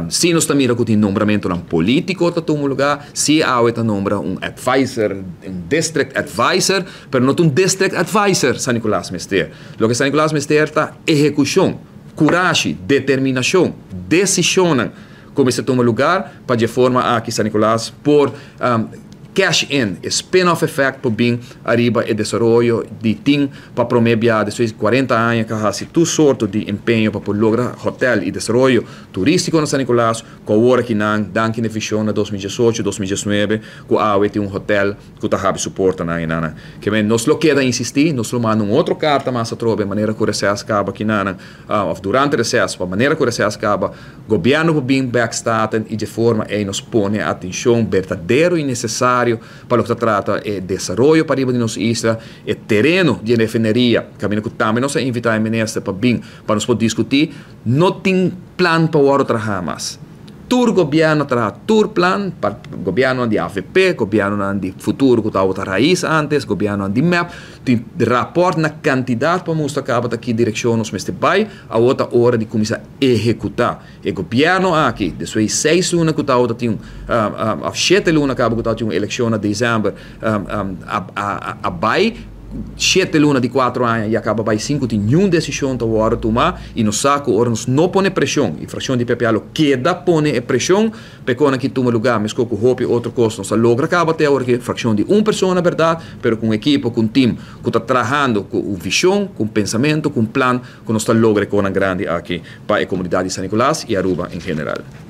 Si nos ta mira ku tin nombramentonan polítiko ta tuma lugá, si awe ta nombra un advisor, un district advisor, pero no ta un district advisor San Nicolas mester. Loke San Nicolas mester ta ehekushon, kurashi, determinashon, desishonnan ku mester tuma lugar pa dje forma aki San Nicolas por cash in, e spin-off effect por bin ariba e desaroyo di tin pa promé bia despues di 40 aña ku a hasi tur sorto di empeño pa por logra hotel i desaroyo turístiko na San Nicolas, ku awor aki nan danki na e vishon na 2018, 2019 ku awe tin un hotel ku ta habri su portanan enanan. Ke men nos lo keda insistí, nos lo manda un otro karta mas atrobe manera ku reses kaba kinanan òf durante reses pa manera ku reses kaba gobièrnu por bin bèk Staten i dje forma ei nos pone atenshon berdadero i nesesario pa loke ta trata e desaroyo pariba di nos isla, e tereno di e refineria, kaminda ku tambe nos a invitá e minister pa bin pa nos por diskutí. No tin plan pa wòrdu traha mas. Tur gobièrnu a traha tur plan, pa gobièrnunan di avp, gobièrnunan di futuro ku tabata rais ántes, gobièrnunan di mep, tin rapòrt na kantidat pa mustra kaba ta ki direkshon nos mester bai. Awor ta ora di kuminsá ehekutá. E gobièrnu aki, despues di seis luna ku tabata tin un, òf shete luna kaba ku tabata tin un elekshon na desèmber, a bai 7 luna di 4 aña i a kaba bai sin ku tin niun desishon ta wòrdu tumá. I nos sa ku ora nos no pone preshon, i frakshon di PPA lo keda pone e preshon pa e kosnan aki tuma lugá, meskos ku hopi otro kos nos a logra kaba te awor aki, frakshon di un persona, bèrdat, pero ku un ekipo, ku un tim ku ta trahando ku un vishon, ku un pensamentu, ku un plan ku nos ta logra e kosnan grandi aki pa e komunidat di San Nicolas i Aruba en general.